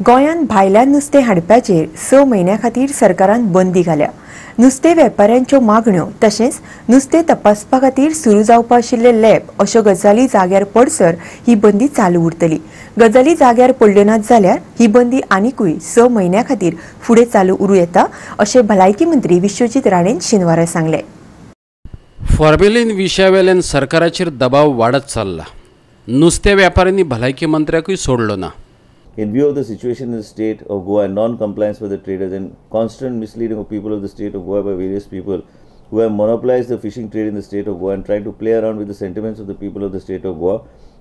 गोंयांत भायल्यान नुस्तें हाडप्याचेर 6 म्हयन्यां खातीर सरकारान बंदी घाल्या. नुस्तें वेपाऱ्यांच्यो मागण्यो तशेंच नुस्तें तपासपा खातीर सुरू जावपा आशिल्ले लॅब अश्यो गजाली जाग्यार पडसर ही बंदी चालू उरतली. गजाली जाग्यार पडल्यो नात जाल्यार ही बंदी आनिकूय 6 म्हयन्यां खातीर फुडें चालू उरूं येता अशें भलायकी मंत्री विश्वजीत राणेन शेनवारा सांगलें. फॉर्मेलीन विशयावेल्यान सरकाराचेर दबाव वाडत चल्ला. नुस्तें व्यापाऱ्यांनी भलायकी मंत्र्याकूय सोडलो ना. In view of the situation in the state of Goa and non-compliance with the traders and constant misleading of people of the state of Goa by various people who have monopolized the fishing trade in the state of Goa and tried to play around with the sentiments of the people of the state of Goa,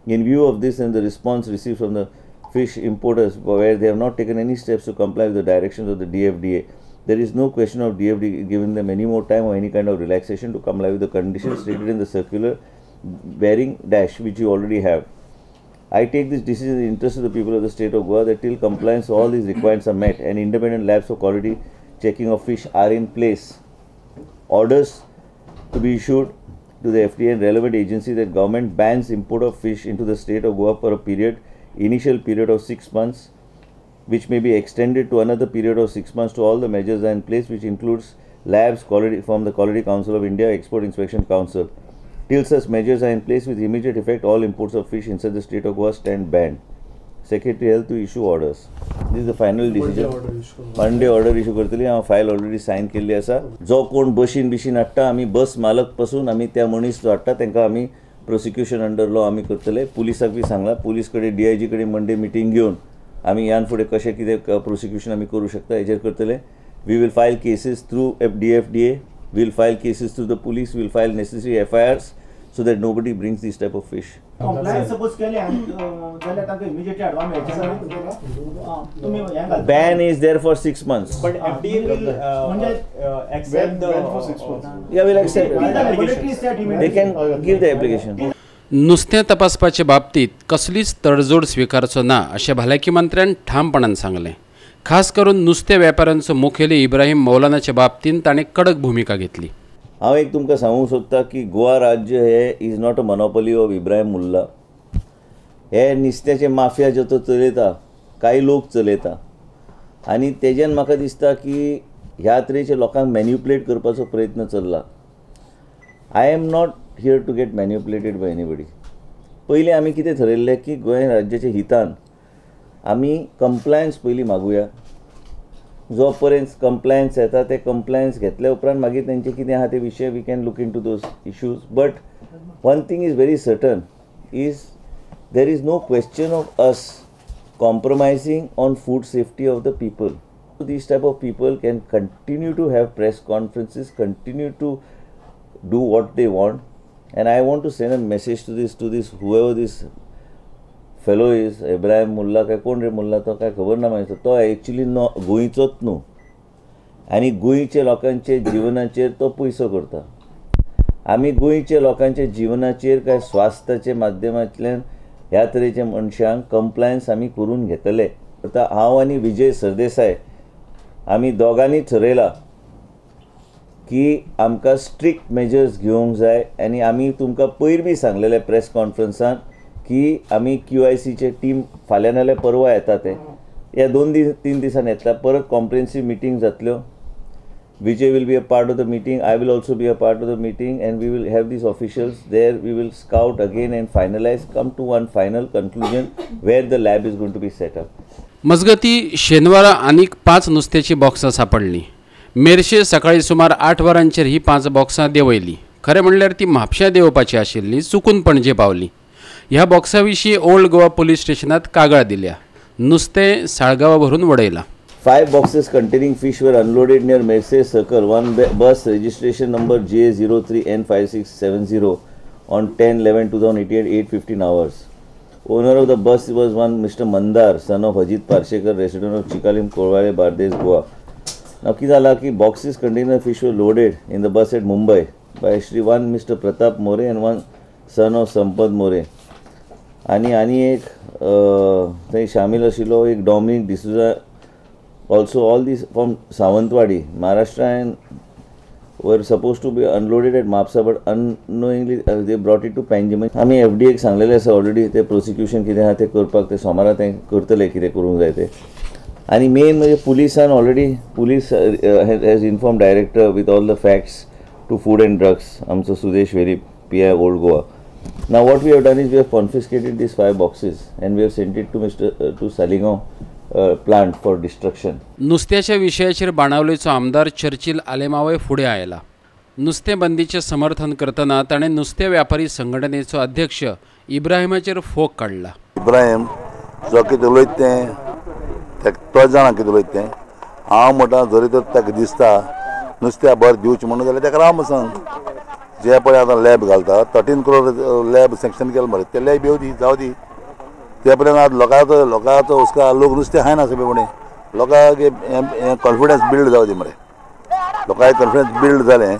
in view of this and the response received from the fish importers where they have not taken any steps to comply with the directions of the DFDA, there is no question of DFDA giving them any more time or any kind of relaxation to comply with the conditions stated in the circular bearing dash which you already have. I take this decision in the interest of the people of the state of Goa that till compliance all these requirements are met and independent labs for quality checking of fish are in place, orders to be issued to the FDA and relevant agency that government bans import of fish into the state of Goa for a period, initial period of 6 months, which may be extended to another period of 6 months to all the measures are in place, which includes labs quality from the Quality Council of India, Export Inspection Council. Till such measures are in place with immediate effect, all imports of fish inside the state of Goa stand banned. Secretary Health to issue orders. This is the final decision. Monday order issue करतली. हांव file already sign केल्ली आसा. जो कोण बशीन बिशीन हाडटा आमी बस मालक पसून आमी त्या मनीस जो हाडटा तांकां आमी प्रोसिक्युशन अंडर लॉ आमी करतले. पुलिसाक बी सांगला, पुलीस कडेन डीआयजी कडेन मंडे मिटींग घेवन आमी ह्यान फुडें कशें कितें प्रोसिक्युशन आमी करूं शकता हेजेर करतले. We will file cases through DFDA. We will file cases through the police, we will file necessary FIRs so that nobody brings this type of fish. Compliance suppose केले जाल्यार तांकां immediately हाडवा मेळचें. Ban is there for 6 months. But FDA will accept the ban for 6 months. Yeah, will accept. They can give the application. नुस्तें तपासपाचे बाबतीत कसलीच तडजोड स्विकारचो ना अशें भलायकी मंत्र्यान ठामपणान सांगलें. खास करून नुस्तें वेपाऱ्यांचो मुखेली इब्राहिम मौलानाच्या बाबतींत ताणें कडक भुमिका घेतली. हांव एक तुमकां सांगूंक सोदता की गोवा राज्य हे is not a monopoly of Ibrahim Mulla. हे नुस्त्याचे माफिया जो तो चलयता, कांय लोक चलयता आनी तेज्यान म्हाका दिसता की ह्या तरेचे लोकांक मॅन्युपुलेट करपाचो प्रयत्न चल्ला. I am not here to get manipulated by anybody. पयलीं आमी कितें थरयल्लें की गोंय राज्याच्या हितान आमी कंप्लायन्स पयलीं मागुया. जो पर्यंत कंप्लायन्स येता ते कंप्लायन्स घेतल्या उपरांत मागीर तेंचे कितें आहा ते विशय we can look into those issues. But one thing is very certain is there is no question of us compromising on food safety of the people. These type of people can continue to have press conferences, continue to do what they want. And I want to send a message to this whoever this fellow is, Ibrahim Mulla काय कोण रे मुल्ला तो काय खबर ना मागीर, तो actually no गोंयचोच न्हू आनी गोंयच्या लोकांचे जिवनाचेर तो पयसो करता. आमी गोंयच्या लोकांच्या जिवनाचेर काय स्वास्थ्याच्या माध्यमांतल्यान ह्या तरेच्या मनशांक कंप्लायन्स आमी करून घेतले. आतां हांव आनी विजय सरदेसाय आमी दोगांनी थरयलां की आमकां स्ट्रिक्ट मेजर्स घेवंक जाय आनी आमी तुमकां पयर बी सांगलेलें प्रेस कॉन्फरन्सान की आमी QICचे टीम फाल्यां नाल्यार परवा येता ते ह्या 2 दीस 3 दिसांनी येतला. परत कॉम्प्रिहेन्सीव मिटींग जातल्यो. Vijay will be a part of the meeting, I will also be a part of the meeting and we will have these officials there. We will scout again and finalise, come to one final conclusion where the lab is going to be set up. मजगती शेनवारा आनीक 5 नुस्त्याची बॉक्सां सापडलीं. मेरशे सकाळीं सुमार 8 वरांचेर ही 5 बॉक्सां देंवयलीं. खरें म्हणल्यार ती म्हापश्यां देंवपाची आशिल्ली, चुकून पणजे पावली. ह्या बॉक्सा विशीं ओल्ड गोवा पोलीस स्टेशनात कागाळ दिल्या. नुस्तें साळगांवा भरून वडयलां. 5 boxes containing fish were unloaded near Merces circle. One bus registration number J03N5670 on 10/11/2088 8:15 hours. Owner of the bus was one Mr. Mandar, son of Ajit Parshekar, resident of Chikalim, Kolwale, Bardes, Goa. Now कितें जालां की boxes containing fish were loaded in the bus at Mumbai by Shri one Mr. Pratap More and one son of Sampat More. आनी आनी एक थंय शामील आशिल्लो एक Dominic D'Souza, also all these from Sawantwadi, Maharashtra, and were supposed to be unloaded at Mapusa, but unknowingly they brought it to Panjim. आमी FDA क सांगलेलें आसा ऑलरेडी, ते प्रोसिक्युशन कितें आहा तें करपाक, ते सोमारा तें करतले कितें करूंक जाय तें. आनी मेन म्हणजे पुलिसान already police has inform director with all the facts to food and drugs आमचो Sudesh Velip PI Old Goa. Now what we have done is we have confiscated these 5 boxes and we have sent it to Mr. To Saligao plant for destruction. नुस्त्याच्या विशयाचेर बाणावलेचो आमदार Churchill आलेमावय फुडें आयला. नुस्तें बंदीचें समर्थन करतना ताणें नुस्तें व्यापारी संघटनेचो अध्यक्ष इब्राहिमाचेर फोग काडला. इब्राहिम जो कितें उलयता तें तो जाणा कितें उलयता तें. हांव म्हणटा जरी तर ताका दिसता नुस्त्या बरें दिवचें म्हणून जाल्यार ताका राव सांग. जे पळय आतां लॅब घालता 13 करोड लॅब सँक्शन केलें मरे, ते लॅब येवं दी जावं दी. ते पर्यंत आतां लोकांचो हुस्का, लोक नुस्तें खायना सगळे, लोकांक हें कॉन्फिडन्स बिल्ड जावं दी मरे. लोकांक कॉन्फिडन्स बिल्ड जालें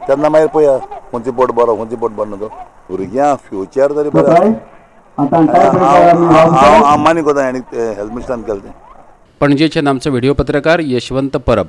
तेन्ना मागीर पळया खंयचो बोट बरो खंयचो बोट बरो ना तो. भुरग्यां फ्युचर तरी बरें हांव मान्य करता हेणी हेल्थ मिनिस्टरान केलें तें. पणजेच्यान आमचो व्हिडिओ पत्रकार यशवंत परब.